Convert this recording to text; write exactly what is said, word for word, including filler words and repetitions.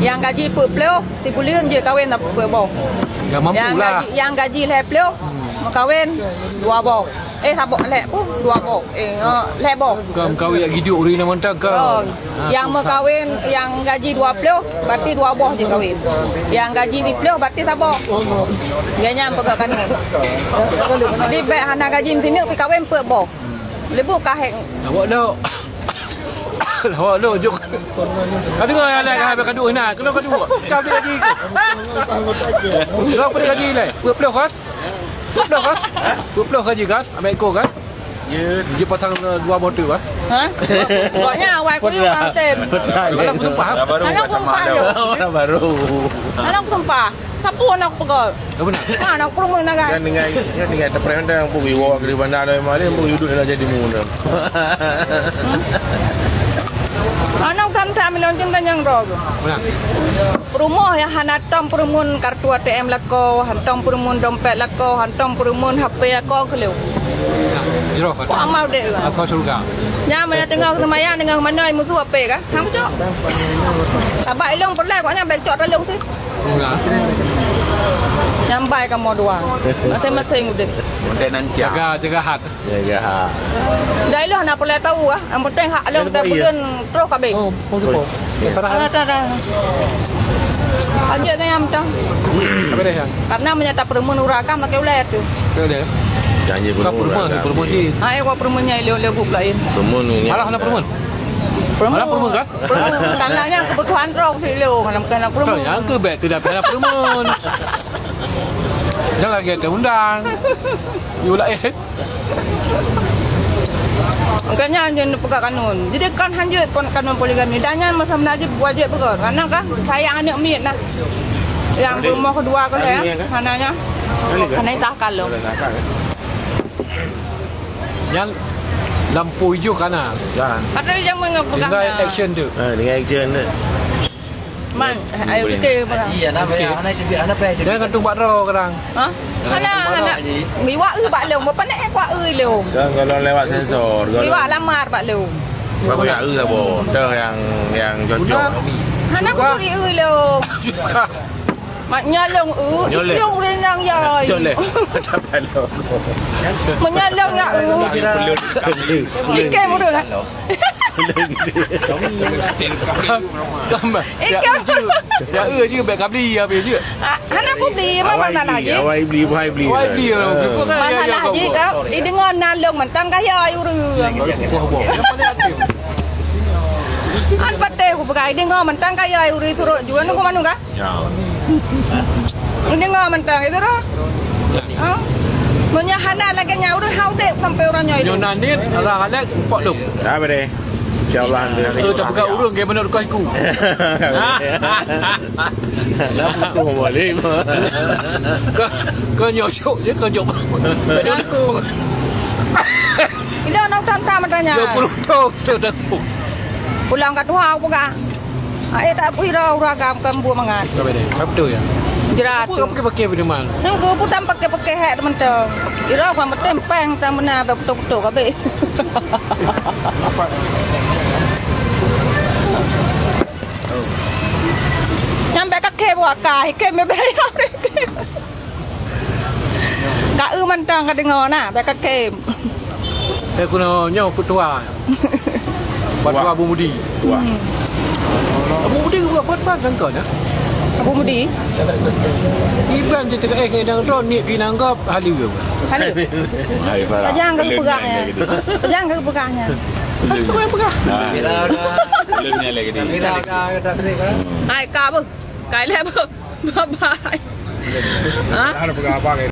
Nyang gaji peuet ploh, sibuleuen jeuet kawen peuet boh. Nyang mampu Nyang lah. gaji, nyang gaji lhèe ploh, meukawen dua boh. Eh, saboh lhèe pun dua boh. Eh, eh, lhèe boh. Ka meukawen jak giduek ureueng inong mantong ka. Oh. Ha, Nyang susah. meukawen, nyang gaji dua ploh, berarti dua boh jeuet kawen. Nyang gaji lhèe ploh, berarti saboh. Dia nyan peugah kanun. Jadi, bèk hana gaji meusineuk pih kawen peuet boh. Leubeh ka hék. Awak dok. Awak dok, jok. Ka deungoe, alah, ka habéh kaduek na. Keunoe kaduek. Ka bri gaji ke? Keunoe bri gaji lé. Peuet ploh kan? Peuet ploh kan? Peuet ploh gaji kan? Ambil ekor kan? Dia pasang, eh, dua motor kan? Ha? Pokoknya awai kuyup Putra. Mantem. Putra. Anak kusumpah. Anak kusumpah. Orang baru. Anak kusumpah. Sapeue aneuk peugah? Apa nak? Ha, aneuk peurumoh na, kan? Kan dengan, kan dengan terpréh dah, pun iwak keu banda dah, malam pun yuduk nak jadi mu dah. Aneuk tam-tam ilong cinta nyang droe. Mana? Peurumoh nyang hana tom peurumoh kartu A T M lakoe, hana tom peurumoh dompet lakoe, hana tom peurumoh H P lakoe keu lôn. Nah, jroh kata. Kok amal dek lah. Asal syurga. Nyang mana tengah semayang, tengah mana musuh H P kan? Hang cok. Sabab ilong peureulèe kok nyang bèk cok talong sih. Nyambai kamoe dua. Masing-masing udeh. Jaga, jaga hat. Jaga hat. Dah iloh na pulai tahu ah. Yang penting hak long dah bulan terus kabeh. Oh, pun sepo. Ada, ada. Aja gaya macam. Apa dia? Karena menyata perumun uraka makai ulai tu. Betul dia. Janji perumun. Perumun, perumun ji. Ah, eh, perumunnya ilong-ilong bup lain. Perumun ni. Alah, nak perumun. Perumun. Alah, perumun kan? Tanahnya kebutuhan rong sih lo, kalau bukan nak perumun. Yang ke baik ke dah pernah perumun. Jangan lagi ada undang. You lain. Makanya anjing peugah kanun. Jadi kan hanjeuet pun kanun poligami. Dan nyan masa meunajib wajib peugah. Karena kan sayang aneuk miet nah. Yang rumah kedua kan ya. Hananya. Hananya tak kalau. Nyan lampu ijo kana. Jan. Padahal zaman ngak pegang. Tinggal action tu. Ha, tinggal action tu. Man, ayo kita. Iya, nak bayar. Anak jadi, anak bayar. Jangan gantung bak droe kadang. Ha? Anak, anak. Iwak eu bak lom. Bapa nak kuat eu lom. Jangan kalau lewat sensor. Iwak lamar bak lom. Bapa ya eu sabo. Dah yang yang cocok. Anak kuat eu lom. Mak nyalong eu, nyalong renang ya. Nyalong. Menyalong ya eu. Ikai muda kan? Gambar. Ya, eu je. Ya, eu je. Baik kabli habis je. Ah, hana aku beli, mana lagi? Awai beli, awai beli. Awai beli. Mana lagi kau? Ideng ngon nalong mentang kaya ai urang. Wah, wah. Kan pateh aku pegai ideng ngon mentang kaya ai urang suruh jual nunggu manu kah? Ya. Ini ngah mentang itu dah. Ha? Meunyo hana lagèe nyan ureueng hau dek sampai urang nyoe. Nyoe nan nit, alah alek pok lom. Apa deh? Insyaallah. Tu tak buka urang ke benar kau iku. Dah putus balik. Kau, kau nyocok je kau jok. Aku. Bila nak tam-tam tanya. Dua puluh tahun tu dah. Pulang kat tuha aku pegang. Ai tak pui rau uragam kan buah mangat. Apa dia? Apa tu ya? Jerat. Apa pakai pakai minuman? Nang ku putam pakai pakai hek teman tu. Ira kan betul peng tak benar betul betul kabe. Apa? Sampai kaki buat kai, kai me bayar. Ka eu mantong ka deungoe na, bèk ka kem. Eh, keunoe nyoe peutua. Peutua Abu Mudi. Abu Mudi bukan peutua kan kau dah? Abu Mudi. Iban je tengah eh kena drone ni kena anggap halu ke? Halu. Hai, Farah. Tajang ke peugah nya? Tajang ke peugah nya? Aku yang peugah. Belum ni lagi. Hai, ka apa? Kai lé apa? Bye bye. Ha? Dah peugah apa ke?